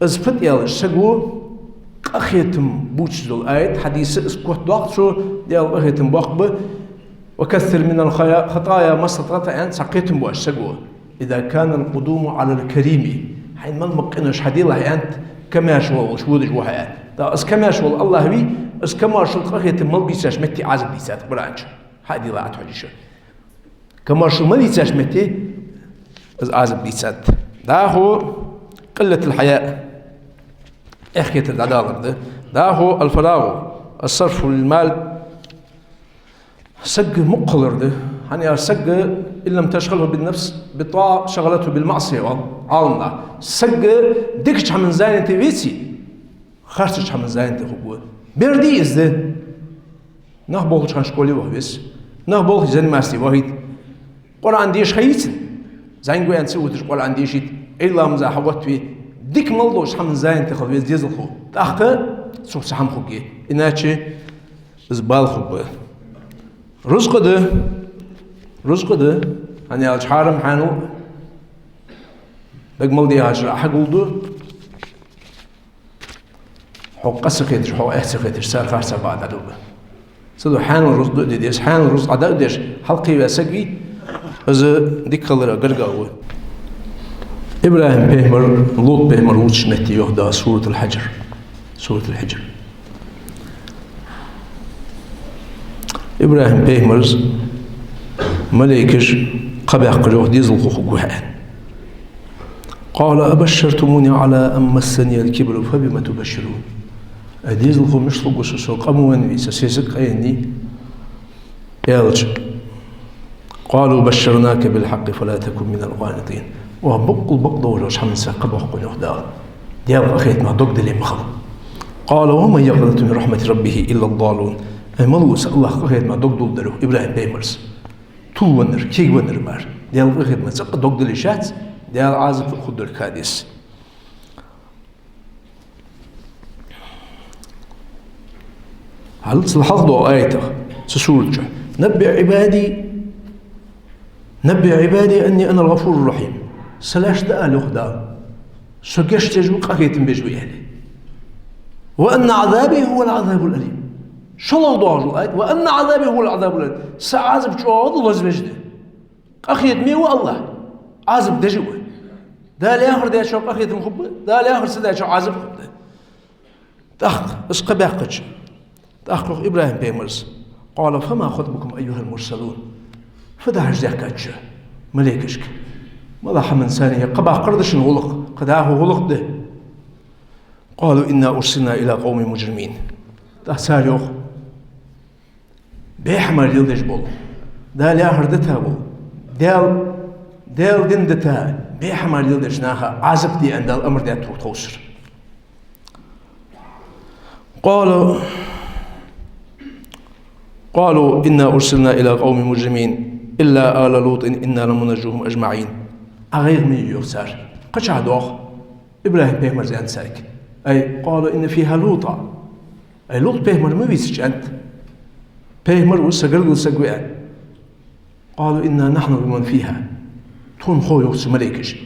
из фуд аьлча, саго къахетам бувцаш дола аят, хьадис, из котдоаккх цо, Даьла къахетам боаккхаргба: «وكثر من الخيا-، خطايا ما استطعت», аьнна, цхьа кхетам боацаш саго. «إذا كان القدوم على الكريم». Хьайна мел ма боккха къинош хьаделахь, аьннад, камаьрша волаш водаш ва хьо, аьннад. ТӀаккха из камаьрша вола АллахӀ вий, из камаьршал, къахетам мел бийцача метте Ӏазап дийцад Къуръан чу. Хьадийла Ӏа тхьожиша. Камаьршал мел йийцача метте из Ӏазап дийцад. ДӀахо قلة الحياء. Эхь хетар дӀадалар да. ДӀахо الفراغ، الصرف للمال. Саг мукх хилар да. ХӀана аьлча саг, «إن لم تشغله بالنفس، بالطاعة، شغلته بالمعصية», оал Ӏаламнаха. Саг дикача хӀаман занятый веце, харцача хӀаман занятый хургва. Бер дий из да? Нах болхача хана школе ваха веза. Нах болхе заниматься де вахийта. Къуръан деша ха йий цун? ЗӀамига ва аьнна ца отташ Къуръан дешийта, Ӏуйра ламаза хьаоттаве. Дика мел долча хӀаман занятый хила веза дезалхо. ТӀаккха цох цхьа хӀама хургья. Иначе из бала хургба. Рузкъа да. Рузкъа да. ХӀана аьлча хьарам, хьанал дага мел дехача хьагулду. Хьо къа ца хеташ, хьо эхь ца хеташ, цар харцахьа бакъ дӀадуга. Цудухьа хьанал рузкъа дуа де деза, хьанал рузкъа дӀадуа деш, хьалкхеваь саг вий, из дика хилара гарга ва. ИбрахӀим пайхамар, Лут пайхамар вувцача метте йоах Дала, Суратуль-Хьиджр. Суратуль-Хьиджр. ИбрахӀим пайхамарца малейкаш кхаъ баьккхар, йоах, дезалхо хургва хьо, аьнна. «قال أبشرتموني على من مسني الكبر فبم تبشرون». Ай, дезалхо, мишта хургва со, со къа ма веннавий, са сесаг къаеннай, аьлча. «قالوا بشرناك بالحق فلا تكن من القانطين». Ва бакъ-, бакъдолча хӀаманца кхаъ боаккх хьона, йоах Дала. Даьла къахетамах дог дилле ма хила. «قال ومن يقنط من رحمة ربه إلا الضالون». Ай, малав из АллахӀа къахетамах дог дуллар, йоах, ИбрахӀим пайхамарца? Тувлавеннар, кегавеннар мара. Даьла къахетамах цӀаккха дог дилла йиш яц, Даьла Ӏазап хургдолга ха деза. Хьал-, цул хьалха доагӀача аятах, цу сурата чу: «نبئ عبادي، نبئ عبادي أني أنا الغفور الرحيم». Са лаьш да, аьлар йоах Дала. Со гешт деш ва, къахетам беш ва, аьле. «وأن عذابي هو العذاب الأليم». ШоллагӀа доагӀаш дола аят: «وأن عذابي هو العذاب الأليم». Са Ӏазап чӀоагӀа да, лазавеш да. Къахетаме ва АллахӀ, Ӏазап деш а ва. Дала яхар даьчоа къахетам хургба, Дала яхар ца даьчоа Ӏазап хургда. ТӀаккха из кхаъ баьккхача, тӀаккха йоах ИбрахӀим пайхамара: «قال فما خطبكم أيها المرسلون». Фу да хьажа даьхкад шо малейкашка? МалагӀа хӀаман сани я, кхаъ баккхар да шун гӀулакх, кхы дӀахо гӀулакх да? «قالوا إنا أرسلنا إلى قوم مجرمين». ТӀаккха цар йоах: беххамар леладеш бола, Дала яхар дита бола, Дала, Дала дин дита, беххамар леладеча наха Ӏазап де аьнна Дала амар даьд тхо-, тховсара. «قالوا، قالوا إنا أرسلنا إلى قوم مجرمين إلا آل لوط إنا لمنجوهم أجمعين». Ӏа гӀайгӀа ма е, йоах цар. Кхычахьа доагӀа ИбрахӀим пайхамара аьннад царга: «أي قالوا إن فيها لوطا». Ай, Лут пайхамар ма вий цу чу, аьннад. Пайхамар ва, са гаргара саг ва, аьнна. «قالوا إنا نحن بمن فيها». Тхона хов, йоах цу малейкаша.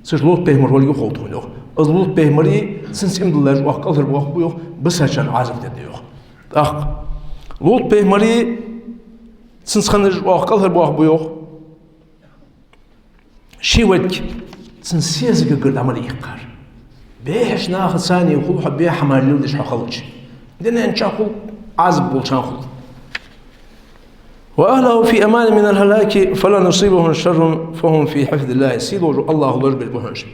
Цу чу Лут пайхамар волга хов тхона, йоах. Из Лут пайхамари цунца иман диллараш оаха кӀалхара боахаргба, йоах, бисачарна Ӏазап дергда, йоах. ТӀаккха Лут пайхамари цунца хиннараш оаха кӀалхара боахаргба, йоах. Ший вайга цун сесагагара дӀа мара иккхар. Бехача наха царна хул хьо беххамар леладеш хьо хилча. Дунен чу хул, Ӏазап болчарна хул. «وأهله في أمان من الهلاك فلن يصيبهم شر فهم في حفظ الله». Сийдолча АллахӀа лорабеш ба хьона уж.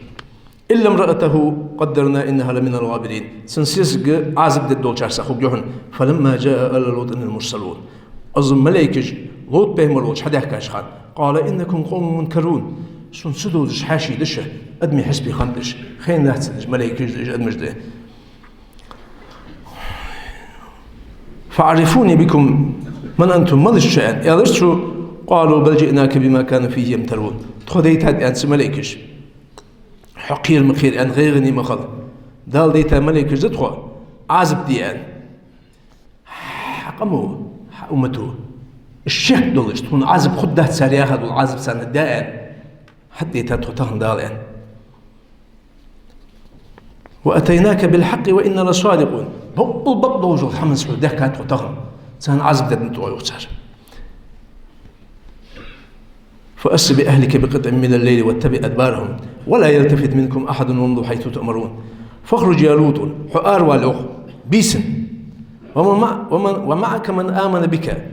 «إلا امرأته قدرنا إنها لمن الغابرين». Цун сесаг Ӏазап дергдолчарех хургья хьона. «فلما جاء آل لوط المرسلون». Из малейкаш Лут пайхамар волча хьадаьхкача хана: «قال إنكم قوم منكرون». Шун ца дувзаш хьаьший да шо, адамий хьисапе хиннад уж, хьайна дац уж, малейкаш да уж, адамаш да. «فعرفوني بكم من أنتم», малаш да шо, аьнна, аьлар цо. «قالوا بل جئناك بما كانوا فيه يمترون». Тхо дайтад, аьннад цу малейкаша, хьо кхера ма кхера, аьнна, гӀайгӀане ма хила. Дала дайта малейкаш да тхо, Ӏазап де, аьнна. Хьа къамо, хьа уммато, шек долаш, тхона Ӏазап хургдац, цар яхар дола Ӏазап царна да, аьнна, хьадайтад тхо тахан Дала, аьнна. «وأتيناك بالحق وإنا لصادقون». Бакъдолаш, бакъдолча хӀаманца хьо даьхкад тхо тахан. Царна Ӏазап дергда тхо, йоах цар. «فأسر بأهلك بقطع من الليل واتبع أدبارهم ولا يلتفت منكم أحد وامضوا حيث تؤمرون». «فاخرج يا لوط», хьо аравала, йоах, бийсан. «ومن مع-، ومن، ومعك من آمن بك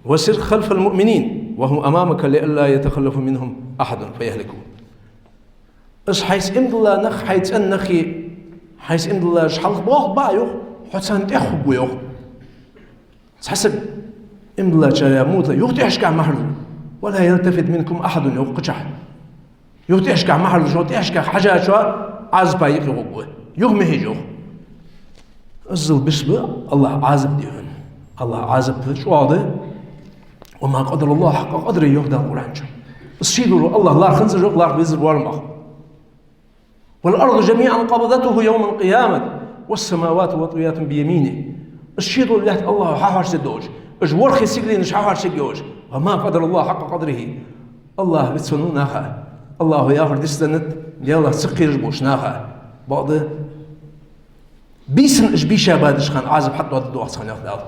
وسر خلف المؤمنين وهم أمامك لئلا يتخلف منهم أحد فيهلكوا». Из хьайца иман дилла нах, хьай цӀен нахи, хьайца иман диллараш хьалха боахаргба, йоах, хьо царна тӀехьа хургва, йоах. Цхьа саг иман диллачарех мо тӀа, юха тӀехьашкахьа ма хьажалаш. «ولا يلتفت منكم أحد», йоах кхычахьа. Юха тӀехьашкахьа ма хьажалаш, юха тӀехьашкахьа хьежачоа Ӏазапа юкъе гӀоргва. Юха ма хьежалаш, йоах. Иззал бис ба АллахӀа Ӏазап де хьона. АллахӀа Ӏазап чӀоагӀа да. «وما قدروا الله حق قدره», йоах Дала Къуръан чу. Из сийдолча АллахӀ лархӀанзар, йоах, лархӀа везар вар мах. «والأرض جميعا قبضته يوم القيامة والسماوات مطويات بيمينه». Из шийдола лаьтта АллахӀа хьахьош дергдолаш, уж ворхӀе сигаленаш хьахьош дергдолаш. «وما قدروا الله حق قدره». АллахӀ вицвеннав наха, АллахӀа яхар дицденнад, Даьлах ца кхераш болча наха. Бакъда, бийсан уж бийша бадача хана Ӏазап хьатӀадоаларгда оаха царна, йоах Дала.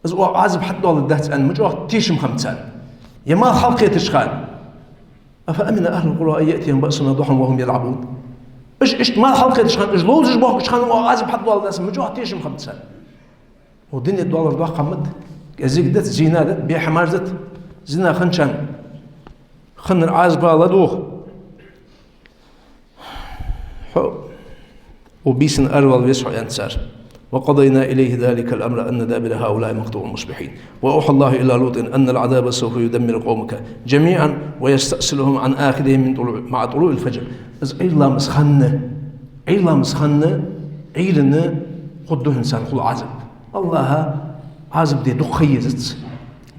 Из оаха Ӏазап хьатӀадоаларгдац аьнна ма чӀоагӀа тешам хиннаб царна. Е малх хьалкхетача хана: «أفأمن أهل القرى أن يأتيهم بأسنا ضحى وهم يلعبون». Уж иштта малх хьалкхетача хана, уж ловзаш боахкача хана оаха Ӏазап хьатӀадоаларгдац аьнна ма чӀоагӀа тешам хиннаб царна. Укх дунен тӀа доаллар доккха хӀама да, кӀезига дац, зина дац, беххамар дац, зина хинначарна хиннар Ӏазапа ладувгӀ. Хьо, укх бийсан аравала веза хьо, аьннад цар. «وقضينا إليه ذلك الأمر أن دابر هؤلاء مقطوع مصبحين. وأوحى الله إلى لوط أن العذاب سوف يدمر قومك جميعا ويستأصلهم عن آخرهم من طلوع، مع طلوع الفجر». Из Ӏуйра ламаза хана, Ӏуйра ламаза хана, Ӏуйрийна хургда хьона царна хул Ӏазап. АллахӀа Ӏазап де дукха ха езац.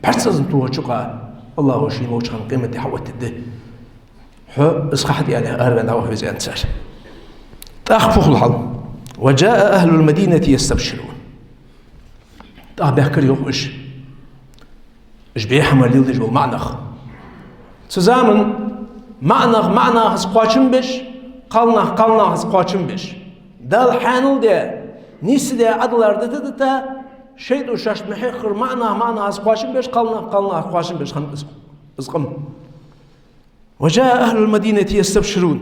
БӀарга цӀаза тохача юкъа АллахӀа шийна волча хана къематди хьаоттаргда. Хьо из ха хьатӀаяле араваьнна дӀаваха веза, аьннад цар. ТӀаккха фу хул хьал? «وجاء أهل المدينة يستبشرون». ТӀаккха баьхкар, йоах, уж. Уж беххамар леладеш бола маӀа нах. Цу заман МаӀанах маӀанахаца кхоачам беш, кхалнах кхалнахаца кхоачам беш. Дала хьаьнал даь, нийса даь Ӏадалар дита-дита, шайтӀо шоашта ма хьеххара маӀанах маӀанахаца кхоачам беш, кхалнах кхалнахаца кхоачам беш хиннад из, из къам. وجاء أهل المدينة يستبشرون.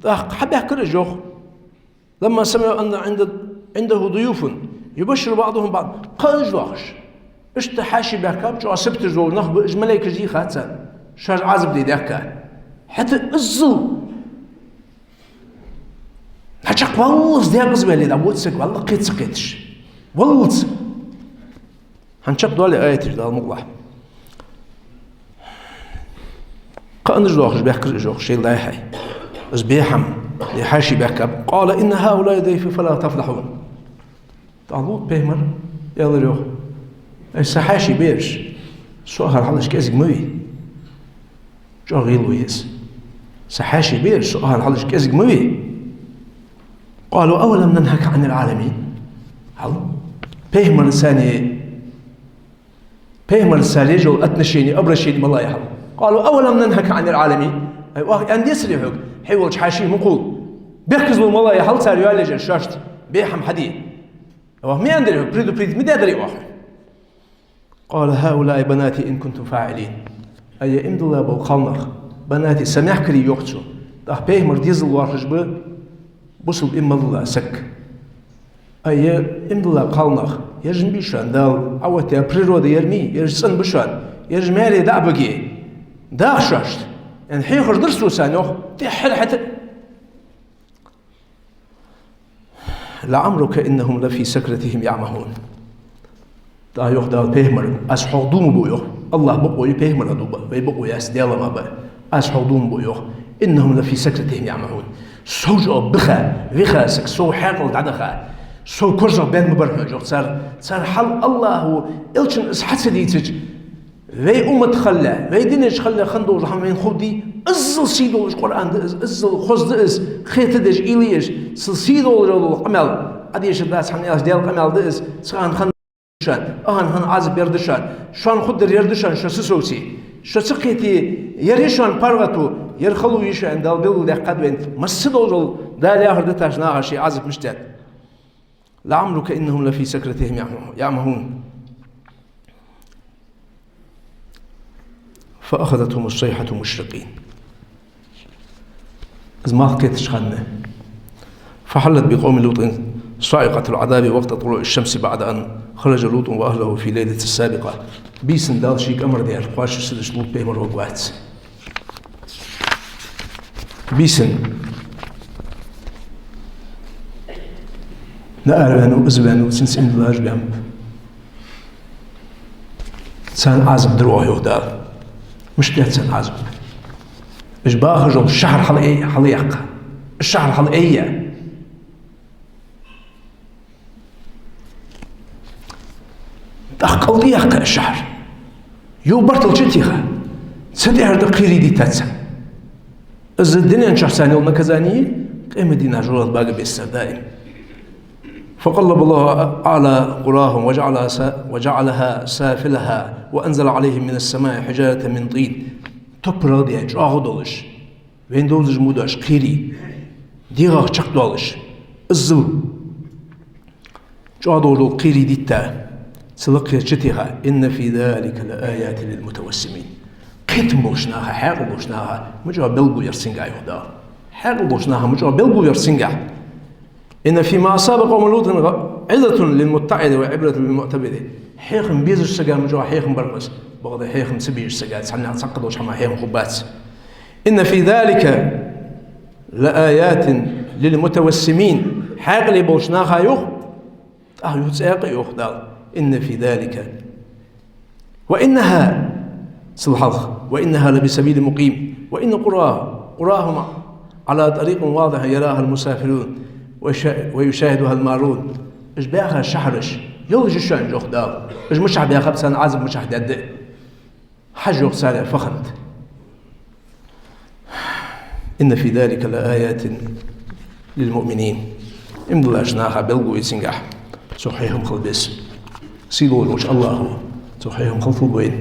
ТӀаккха хьабаьхкар уж, йоах. لما سمعوا أن عند، عنده ضيوف يبشر بعضهم بعضا. Кхы а уж доахаш. Иштта хьаьший баьхкаб, чӀоагӀа сибаташ дола нах ба, уж малейкаш дийхад царна, шоаш Ӏазап де даьхка. ХӀаьта иззал хьачакхваллалца декъаза ваьле, дӀавода саг, валлахӀи, кхета ца кхеташ. Валлалца. ХӀанз чакхдоале аяташ, Дала мукъалахь. Кхы а уж доахаш баьхкар уж, йоах, шоайла дӀа-хьа. Из бе хӀама, е хьаьший баьхкаб. قال إن هؤلاء ضيفي فلا تفضحون. ТӀаккха ловра пайхамара, аьлар, йоах: «Ай, са хьаьший ба ераш, со ахар хьалхашка кӀезига ма ве». ЧӀоагӀа гӀийла ва из. «Са хьаьший ба ераш, со ахар хьалхашка кӀезига ма ве». قالوا أولم ننهك عن العالمين؟ Хьал. Пайхамарца, пайхамарца цар еш йола отношени, обращени малагӀа я хьал? قالوا أولم ننهك عن العالمين؟ Ай, оаха аьнна децарий хьога, хье волча хьаьший ма кхувла? Бехказло малагӀа я хьал цар йоалаеш шоашта, бе хӀама хьаде? Оаха ма аьннадарий хьога, предупредить ма даьдарий оаха? قال هؤلاء بناتي إن كنتم فاعلين. Ай, ер иман дилла бола кхалнах, بناتي, са мехкарий, йоах цо. ТӀаккха пайхамара дезал лоархӀаш ба бусалба иман мел дилла саг. Ай, ер иман дилла кхалнах, ер жин бий шоана Дала Ӏооттаяь природа, ер мий, ераш цӀена ба шоана, ераш маьре дӀа а баге, даха шоашта, аьнна, хьехар дир цо царна, йоах, тӀеххьара хӀаьта а. لعمرك إنهم لفي سكرتهم يعمهون. ТӀаккха йоах Дала пайхамарга: «Аз хьох дув буъ, йоах. АллахӀ бокъо я, пайхамар а дув буъ, вай бокъо яц, Даьла ма ба. Аз хьох дув буъ, йоах. إنهم لفي سكرتهم يعمهون. Сов чӀоагӀа биха, виха саг, сов хьаькъал дӀадаха, сов корзагӀбаьнна ма бар хьона, йоах, цар, цар хьал. АллахӀа, элчано из хьа ца дийцача, вай уммат хилале, вай динаш хилале хинна долаш хӀама вайна ховргдий? Иззал сий долаш Къуръан да из, иззал хоза да из, кхетадеш, уйла еш, цул сий долаш дола къамаьл Ӏодешаргдац хьона аьлча, Даьла къамаьл да из. Цу хана хинна шоана, ахӀан хана Ӏазап ер да шоана, шоана хургдар ер да шоана, шо ца совце, шо ца кхете, ер я шоана паргӀато, ер хало я шоана», — аьнна, Дала белгалдаьккхад вайна массадолча Дала яхар дитача наха ший Ӏазап мишта даьд. لعمرك إنهم لفي سكرتهم يعمهون. فأخذتهم الصيحة مشرقين. Из малх кхетача хана. فحلت بقوم لوط صاعقة العذاب وقت طلوع الشمس بعد أن خرج لوط وأهله في الليلة السابقة. Бийсан Дала шийга амар даьр кхоачаш ца деш Лут пайхамар варгвац. Бийсан наар ваьннав, из ваьннав, цунца иман диллараш баьннаб. Царна Ӏазап дир оаха, йоах Дала. Мишта даьд царна Ӏазап? Уж бахаш йола шахьар хьал-, хьалъяьккха. Шахьар хьалъяь. ТӀаккха кӀалтӀаяьккха шахьар. Юха бартал чу а теха, цу тӀехьара да кхерий диттад царна. Из дунен чухь царна йола наказани, къематдийнахьа жожагӀате бага бесса даим. فقلب الله أعلى قراهم وجعل سا-، وجعلها سافلها وأنزل عليهم من السماء حجارة من طين. Топпарал даь, чӀоагӀа долаш, вайна довзаш мо дош кхерий, дегӀах чакхдоалаш, иззал чӀоагӀа долаш дола кхерий дитта, цу лакхера чу теха: إن في ذلك لآيات للمتوسمين. Кхетам болча наха, хьаькъал болча наха ма чӀоагӀа белгало я ер цунгахь, йоах Дала. Хьаькъал болча наха ма чӀоагӀа белгало я ер цунгахь. إن فيما أصاب قوم لوط عظة للمتعظ وعبرة للمعتبر. Хьехам безача сага ма чӀоагӀа хьехам бар-кх из, бакъда хьехам ца безача сага, цхьаннех цхьаккха долча хӀамах хьехам хургбац. إن في ذلك لآيات للمتوسمين. Хьаькъале болча наха, йоах, тӀаккха юха цӀаькха а йоах Дала: إن في ذلك وإنها, цул хьалха, وإنها لبسبيل مقيم. وإن قرى، قراهم على طريق واضح يراها المسافرون ويشا-، ويشاهدها المارون. Уж баьха шахьараш йолаш я шоана, йоах Дала. Уж мичахьа баьхаб, царна Ӏазап мичахьа даьд а хьажа, йоах, царех фу хиннад. إن في ذلك لآيات للمؤمنين. Иман диллача наха белгало я цунгахь, цох хьехам хила беза. Сийдолаш волча АллахӀа цох хьехам хилийталба вайна.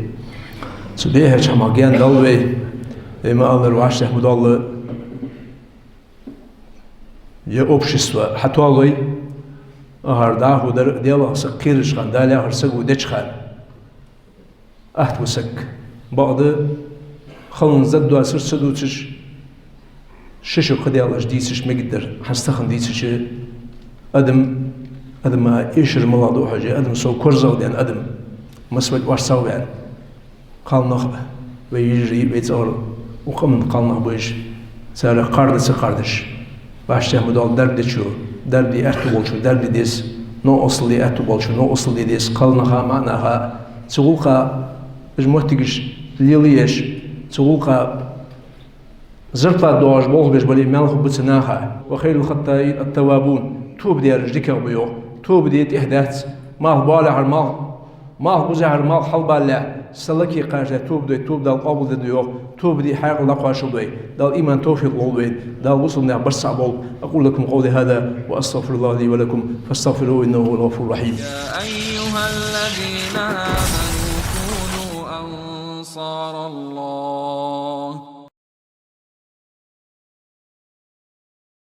Цу бехача хӀамах гаьна доалда вай. Вай ма аллара, вӀаштӀехьа ма доалла, е общество хьатоалой, акхар дӀахо дар, Даьлах саг кхерача хана, Дала яхар саго деча хана. Атта ва саг. Бакъда, халонца дад доацар ца дувцаш, ши-ши кхы Даьлах дийцаш мегаргдар, хӀанз тахан дийцача. Адам, адама эшар малагӀа да хьажа, адам сов корзагӀдаьнна адам, массавар вӀашагӀваьнна. Кхалнах, вай йижарий, вай цӀагӀара укх къаман кхалнах ба уж, царех кхарда ца кхардаш, вӀаштӀехьа ма доалла дарба дечо дарба де аьттув болчо дарба де деза, новкъостал де аьттув болчо новкъостал де деза, кхалнаха а, маӀанаха а. Цу гӀулакха, уж моттигаш лелаеш, цу гӀулакха зарплата доагӀаш болх беш бале, маьл хургба цу наха. وخير الخطائين التوابون. Тоба дераш дикагӀа ба, йоах. Тоба де тӀехьа дац. Малх балехьара малх, малх бузехьара малх хьалбалалехь, са лакхе кхачалехь тоба дой, тоба Дала къоабалдергда, йоах. Тоба де, хьаькъал дӀакхоачалдой. Дала иман, товфикъ лолда вайна. Дала бусалба наьха барт цхьа болба. أقول لكم قولي هذا وأستغفر الله لي ولكم فاستغفروه إنه هو الغفور الرحيم. يا أيها الذين آمنوا كونوا أنصار الله.